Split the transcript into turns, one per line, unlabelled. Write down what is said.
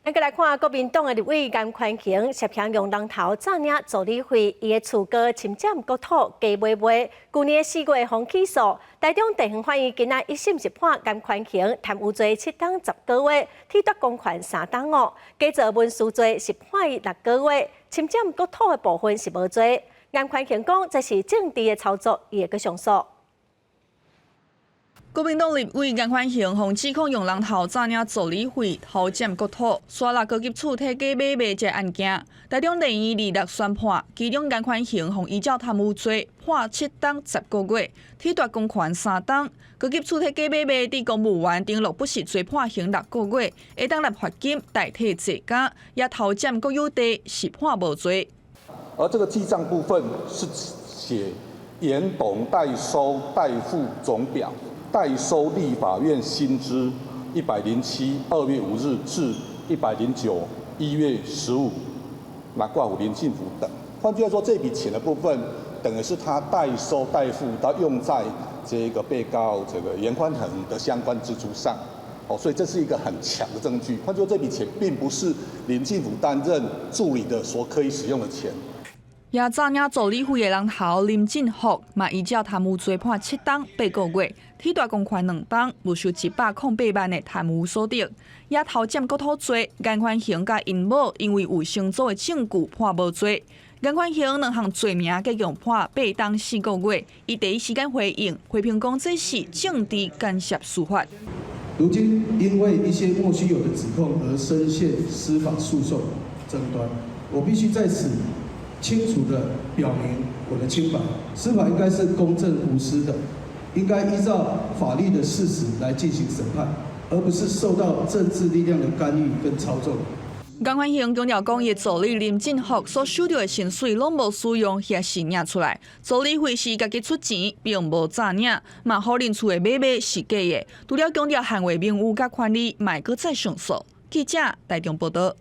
咱閣來看國民黨的立委顏寬恆涉嫌用人頭詐領助理費，伊的厝閣侵佔國土假買賣，舊年4月予起訴，台中地方法院今仔一審是判顏寬恆貪污罪7冬10個月，剝奪公權3冬5，假造文書罪是判伊6個月，侵佔國土的部分是無罪。顏寬恆講這是政治的操作，伊會閣上訴。
國民黨立委顏寬恆予指控用人頭詐領助理費、偷佔國土，沙律高級厝替假買賣這案件，台中地院26宣判，其中顏寬恆予依照貪污罪判7冬10個月，剝奪公權3冬；高級厝替假買賣佇公務員登錄不實罪判刑6個月，會當納罰金代替坐監，也偷佔國有地是判無罪。
而這個記帳部分是寫嚴董代收代付總表。代收立法院薪資107 2月5日至109 1月15，那掛五林進福等。換句話說，這筆錢的部分，等於是他代收代付，他用在這個被告這個顏寬恆的相關支出上。哦，所以這是一個很強的證據。換句話說，這筆錢並不是林進福擔任助理的所可以使用的錢。
也詐領助理費的人頭林進福，嘛依照貪污罪判7冬8個月，剝奪公權2冬，沒收108萬的貪污所得。也偷佔國土罪，顏寬恆佮𪜶某因為有承租的證據判無罪。顏寬恆兩項罪名共計判8冬4個月，伊第一時間回應，批評講這是政治干涉司法。
如今因為一些莫須有的指控而深陷司法訴訟爭端，我必須在此清楚地表明我的清白。司法應該是公正無私的，應該依照法律的事實來進行審判，而不是受到政治力量的干預跟操縱。
顏寬恆強調講，伊助理林進福所收著的薪水攏無使用遐是領出來，助理費是家己出錢，並無詐領，嘛否認厝的買賣是假的。除了強調捍衛名譽佮權利，嘛會閣再上訴。記者台中報道。